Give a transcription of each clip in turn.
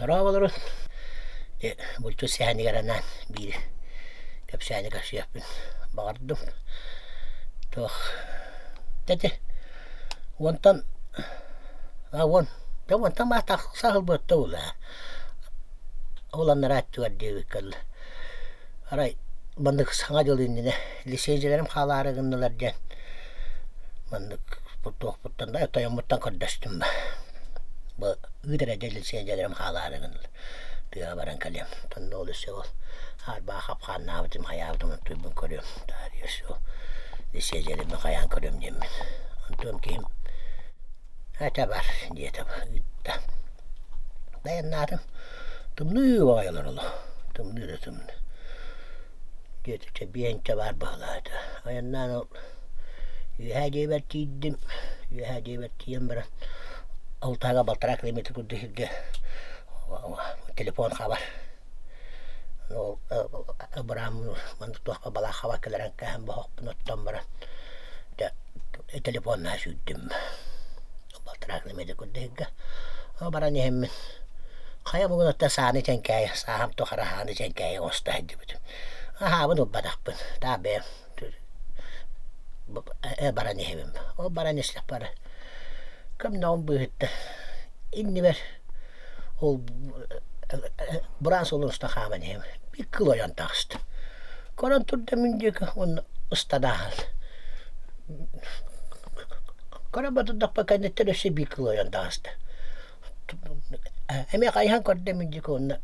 Дорооболорун. Булчут сэһэнигэр анаан биир кэпсээни көрсүөхпүн баҕардым. Туох ити уонтан а уон дьэ уонтан баа тахса сылбыт буолла. Ол анараа өттүгэр диэбиккэ дылы. Арай маннык Саҥа дьыл иннинэ лицензияларым хаалаары гыннылар диэн маннык туохпуттан да тойоммуттан көрдөстүм. Бу ыыт эрэ дьэ лицензияларым хаалаары гыннылар. Тыаҕа баран кэлиэм. Онно ол өссө ол аарбаа хапхааннаабытым хайаабытым онтуйбун көрүөм. Таарыйа өссө ол лицензияларбын хайаан көрүөм диэммин. Онтуом киһим Этэ бар диэтэ ыытта. Дайаннаатым. Тымныы баҕайы олороло. Тымныы да тымныы. Диэтэ биэнчэ баар быһалаата. Айаннаан ол үөһээ дьиэбэр тиийдим. Үөһээ дьиэбэр тиийэн баран ол таһыгар балтараа километр курдук сиргэ телефон хабар. Ол бырааммын маннык туохха балааххаба кэлэрэн кээһэн боһохпун оттон баран дьэ телефоннаһа сүүрдүм. Балтараа километр курдук баран иһэммин хайа бугун оттон сааны чэҥкээйи сааһым тухары аһааны чэҥкээйи оҥосто сылдьыбытым. Аһаабын ылбатахпын. Таа бэйэм баран иһэбин. Ол баран истэхпэр көмнөҕүм быыһыттан иннибэр ол бураан суолун уста хааман иһэбин. Биир кыл ойон таҕыста. Көрөн турда мин диэки уонна ыстадаахал. Көрө батырдахпа кэнниттэн өссө биир кыл ойон таҕыста. Эмиэ хайыһан көрдө мин диэки уонна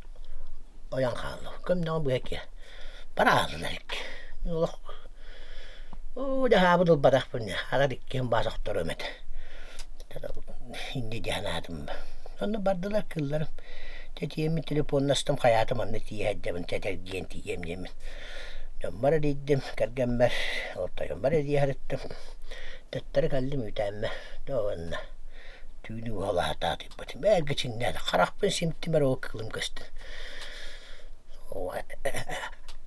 ойон хаалла. Көмнөҕүм быһа киэ. Барааллар икки. Олох оо дьаһаабын ылбатахпын арар иккиэн баас охторуом этэ. Инньэ дии санаатым. Онно бардылар кыылларым. Тэтиэммин телефоннастым хайаатым онно тиийэ сылдьабын тэтэргиэн тиийиэм диэммин. Дьоммор эрийдим, кэргэммэр, ортойоммор эрийэ сырыттым. Төттөрү кэллим үүтээммэр. Дьэ уонна түүнү уһалаатаатыйбытым. Эргичиҥнээтэ харахпын симтим эрэ ол кыылым көстөн.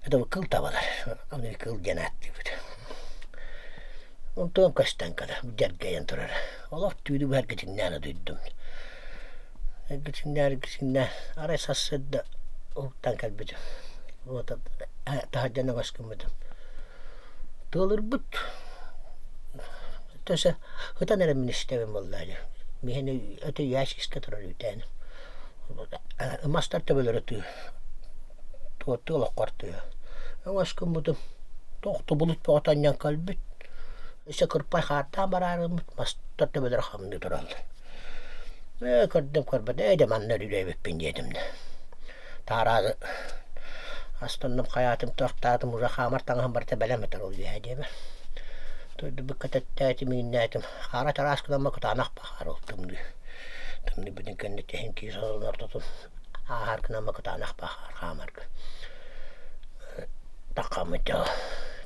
Это кыл табалар. Аны кыл диэн ааттыыбыт. Онтон көстөн кэлэр, дьэргэйэн турар. Олох түүнү быһа эргичиҥнээн утуйдум. Эргичиҥнээн, эргичиҥнээн, арай сарсыарда уһуктан кэлбитим. Вот таһырдьаны өҥөс гыммытым. Тыалырбыт. Төсө ытан эрэ мин истэбин буоллаа дии. Миэхэ өтө ящикка турар үүтээним. Мастар төбөлөрө тыы туоттуу олоххор тыа. Өҥөс гыммытым туох да булут бөҕөтө анньан кэлбит. Өссө кырпай хаардаан бараарыммыт мастар төбөлөрө хамныы тураллар. Ээ көрдүм көрбөт ээ дьэ манна үлэлээбиппин диэтим да. Таараары астынным хайаатым туохтаатым уже хаамар таҥаһым барыта бэлэм этэр ол үөһэ диэмэ. Дойдубукка тэттээтим иҥнээтим хаара чараас гынамма кытаанах баҕар ол тымныы. Тымныйбытын кэннэ тэһин киис олорон ортотун ааһар гынамма кытаанах баҕар хаамарга. Таххаммыт дьэ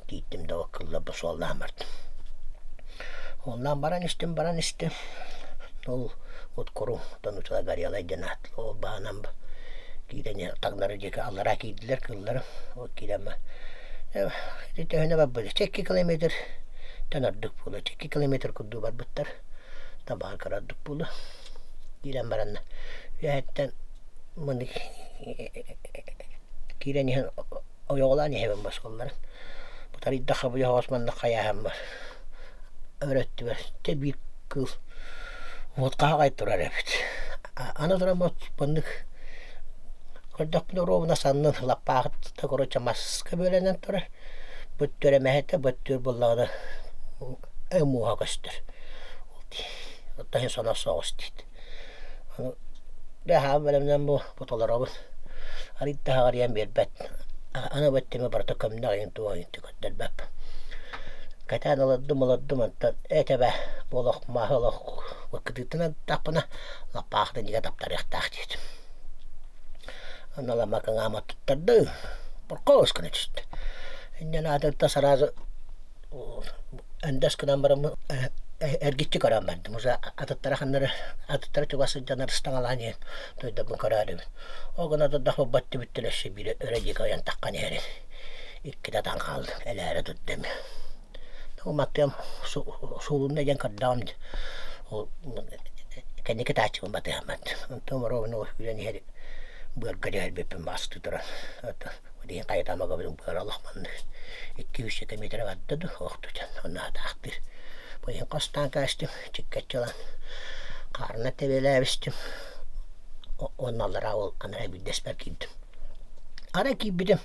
тииттим да кылларба суоллаан бардым. Оннан баран истим, баран истим. Ол вот куру тонучула горелай диэн аат ол баанан киирэн таҥнары диэки аллараа киирдилэр кыылларым. Ол киирэн ити төһөнө барбыт 2 километр тэн ордук буолуо 2 километр курдук барбыттар. Табаар кыра ордук буолуо. Киирэн баранна үөһэттэн маннык киирэн иһэн ойоҕолоон иһэбин босхоллорун. Бутарыйдахха бу оһоҕос манна хайааһыммар өр өттүгэр дьэ биир кыыл уот хаһаҕай турар эбит. Аны туран маннык көрдөхпүнэ оруобуна саннын лаппаахыта короче маска бүөлэнэн турар. Быттүөр эмэһэтэ быттүөр буоллаҕына муоһа көстөр. Оттон иһин сонос соҕус диит. Дьэ аһаабын бэлэмнэн бу толоробун. Арыый да аҕырыйан биэрбэт. Аны бэттимэ барыта көмнөх иһин туох иһин көрдөрбөппүн. Кэтээн олордум олордум онтон этэбэ бу олох маһы олох кытыытын аттахпына лаппаахытын игэ таптарыахтаах диэтим. Онно лама кыҥаама туттардым. Боркоос гына түстэ. Инньэ аатыттан сразу өндөс гынан бараммын эргиччи көрөн бардым. Уже атыттара ханнары атыттара чугас сылдьан ыстаҥалаан иһэн дойдубун көрөөрүбүн. Ол гына турдахпын баттыбыттан өссө биирэ өрө диэки ойон таххан иһэрин иккитэ атан хааллым. Элээрэ турдум. Маттыам суулунна диэн көрдөҕүм ол кэнники тааччыбын батыһаммат. Онтон оруобуна киирэн иһэр. Быарга түһэрбиппин бастыы туран Диэн хайытамагабын быар олох маннык 2-3 сантиметр барда дуу охтутан онно атаахтыыр. Бу иһин хостаан кээстим, чиккэччи ылан хаарына тэбиэлээбистим. Уонна аллараа ол анараа биирдэспэр киирдим. Арай киирбитим,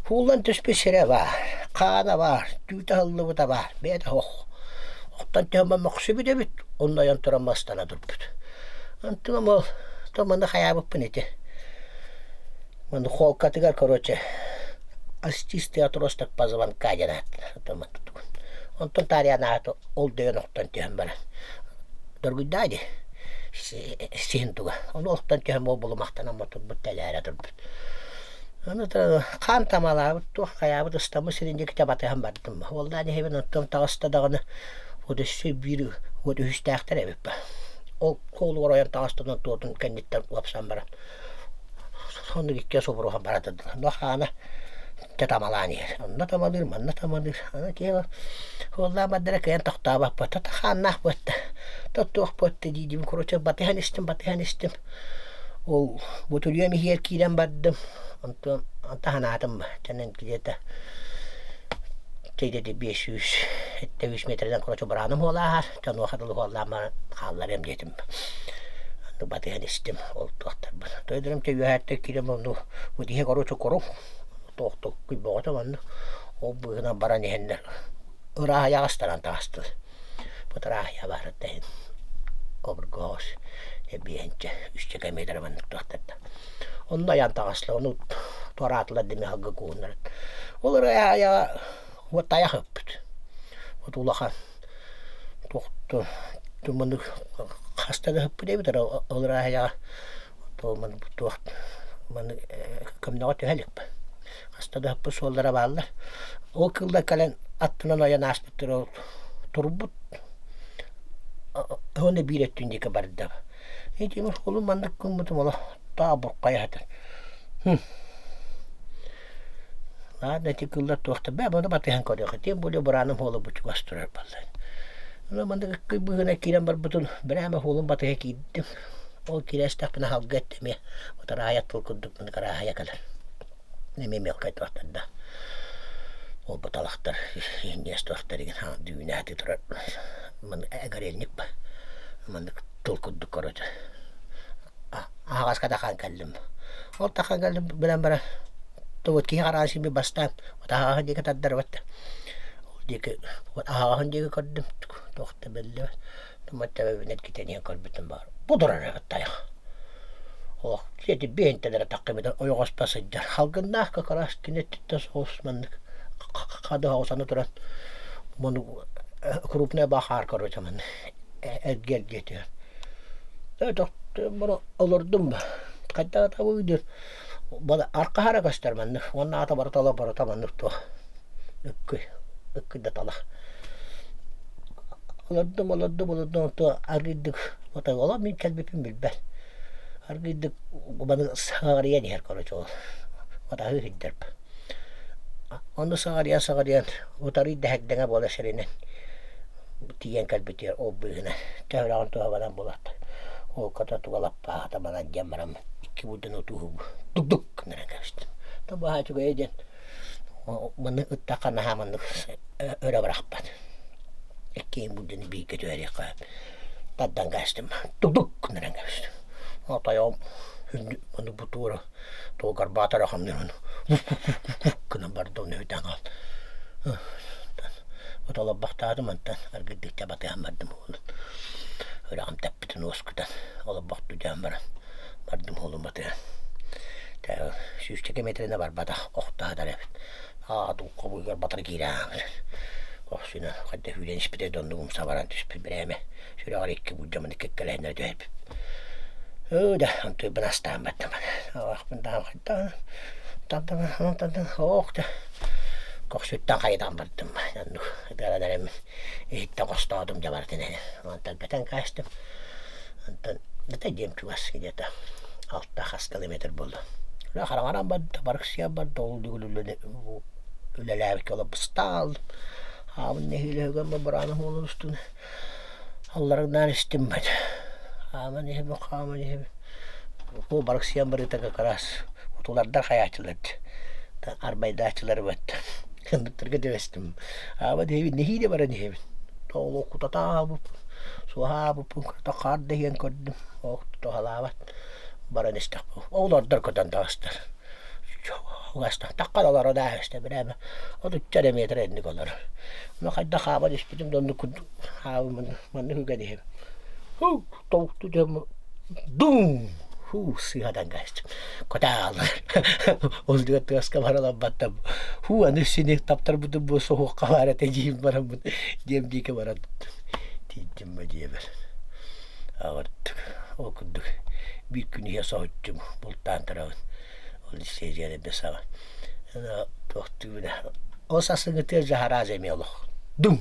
ууллан түспүт сирэ баар, хаана баар, түүтэ аһыллыбыта баар, бэйэтэ ох. Охтон түһэн мөхсүбүт эбит, онно ойон туран мастана турбут. Онтум ол, то маны хайаабыппын ити. Маны холкатыгар, короче, остистый отросток позвонка диэн ааттанар. Онтон таарыйан аата ол дөйөн охтон түһэн баран доргуйдаа дии сиһин туга. Ону охтон түһэн буол булумахтанан турбут тэлээрэ турбут. Аны хаан тамалаабыт, туох хайаабыт ыстаммыт сирин диэки батыһан бардым. Уоллаан иһэбин оттон таҕыста даҕаны вот өссө биир вот үһүстээхтэр эбит Ол суолугар ойон таҕыстан туотун кэнниттэн уопсан баран Соннук иккиэн субуруһан бара турдулар. Но хаана дьэ тамалаан иһэр. Онно тамалыыр, манна тамалыыр. Аны киһи уоллаах бардара кыайан тохтообоппут. Тото хааннаах буотта, туох буотта дии-диибин короче батыһан истим, батыһан истим. Ол бутулуйам иһигэр киирэн бардым. Онтон онто санаатым чэнэн где-то Чэйдэти 500 700 метрдэн короче бурааным уолааһар, дьонуоха дылы уоллаан баран хаалларыам диэтим. Аны батыһан истим ол туохтарбын. Тойдорум чэ үөһээттэн киирэн онну бу тиһэ короче курум туохтук күйбөҕөтө манна ол быыһынан баран иһэннэр ырааһыйаҕа астаран таҕыстылар. Бу ырааһыйа баарыта иһин обургоҕос биэһинчэ үсчэкэ метр маннык туохтарда. Онно айан таҕыстылар, ону туораатылар да миэхэ кууһуннаран. Ол ырааһыйаҕа вот тайах ыппыт. Вот улахан туохту маннык хаста да ыппыт эбит ол ырааһыйаҕа туох маннык көмнөҕө түһэ иликпин. Хаста да ыппыт суоллара бааллар. Ол кыыллар кэлэн аттынан ойон ааспыттар ол турбут уонна биир өттүн диэки барда. Ити олу маннык гыммытым олох таа буркайа сытар. Ладно, ити кыыллар туохта бээ, буну батыһан көрүөх. Тем более бурааным уола бу чугас турар буолла. Ону маннык ыккый быыһына киирэн барбытын брээмэ уолун батыһа киирдим. Ол киирэ истэхпинэ халга эттэ эмиэ утараайа тыл курдук маннык ырааһыйа кэлэр. Эмиэ мелкай туохтарда. Ол баталахтар иһинньиэс туохтар игин дүүнээтии турар маннык горельник ба. Маннык тыл курдук короче. Аһаҕаска тахан кэллим. Ол тахан кэллим билэн баран вот киһи хараҕын симми бастаан вот аһаҕаһын диэки тардарбат да. Ол диэки вот аһаҕаһын диэки көрдүм туох да биллибэт. Тумат төбөбүн эргитэн иһэн көрбүтүм баар бу турар эбит тайах. Олох сиэти биэнтэлэрэ таххыбыта ойоҕоспо сылдьар. Халгыннаах как раз кини өттүттэн соҕус маннык хады соҕус аны туран муну крупная бахаар короче маннык эргиэргэ түһэн. Олордум хайдах атабый диэн аркаһара көстөр маннык уонна аата барыта олох барыта маннык туох ыккый ыккый да талах олордум олордум олордум онто аргыйдык олох мин кэлбиппин билбэт аргыйдык маны саҕарыйан иһэр короче ол атаһыы сылдьар Онно саҕарыйан саҕарыйан утарый да һэгдэҥэ буола сиринэн тиийэн кэлбитигэр ол быыһынан төһөлөөҕүн туһабанан булат ол кота туга лаппаахата манан диэн баран икки буйдан отууһу дук-дук гыннаран кэбистим. То баһа үчүгэйэ диэн маны ыттахха наһаа маннык өрө бырахпат. Иккиэн буйданы бииргэ түһэриэххэ тардан кээстим. Дук-дук гыннаран кэбистим. Тойоҕум маны бу туора Туох гарбаатара хамныырын гынан барда ону үтэн хаал. Олорбохтоотум онтон аргыйдыкча батыһан бардым уолун. Үрэҕим тэппитин уоскутан олорбохтуу дьаан баран бардым уолум батыһан. Сүүсчэкэ метринэ барбатах охто сытар эбит. Аа дулҕа быыгар батары киирэн охсунан хайда сүүрэн испитэ да оннук умса баран түспүт бирээмэ сүрэҕэр икки буддьаманы кэккэлэһиннэрэ түһэрбит. Ыы да, онтуйбун астаан бардым. Аҕахпын даҕаны хайдаҕын тантан ох да көхсүттэн хайытан бардым. Оннук ытыалан эрэммин иһиттэн хостоотум дьэ барытын Онтон бэтэн каастым. Онтон это дьиэм чугас где-то алта хас километр буолла. Хараҥаран барда, барыксыйан барда, ол үлэлээбиккэ олорбустаал. Аабын нэһиилэ үгэммэ бырааным уолун устун алларыҥнаан истим бат. Хааман иһэбин, хааман иһэбин. Бу барыксыйан барыыта как раз утулардар хайааччылар арбайдааччылар бат. Ындыктарга түбэстим. Аба диэбин нэһиилэ баран иһэбин. Тоолу кутатаабыппын, суоһаабыппын, кырата хаар да иһэн көрдүм. Ох, туһалаабат. Баран истэхпин. Олордор көтөн таҕыстар. Таххан олоро да истэ бирээмэ отучча эрэ метр инник олорор. Ону хайдах хааман испитим да оннук курдук хааман маннык үгэн иһэбин. Тоҕукту дьомму дум фу сыыһадан кээстим. Котаалар ол диэн тыаска баралаббаттам. Фу аны сини таптарбытым бу соһуохха баар этэ диим бараммын диэм диэки баран тиийдим ба дьиэбэр. Аҕырдык ол курдук биир күн иһэ соһуччум бултаан турабын. Ол сиэдьиэрэ саҕа туохтуубуна ол сарсыҥҥытыгар жаһарааз эмиэ олох дум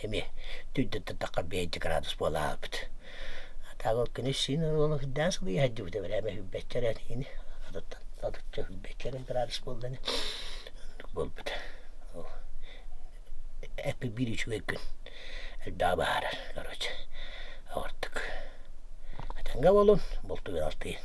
эмиэ түүрдэ биэйдэ градус буола хаалбыт. А ол күнүс син ол үрдээн сылыйа сылдьыбыта бэрээме сүүрбэччэ эрэ ини отуттан отучча сүүрбэччэ эрэ градус буолла ини оннук буолбут. Ол эппит биир үчүгэй күн элбэҕи баһаарар короче оҕортук. Этэҥҥэ буолун, бултуйун алтыйын.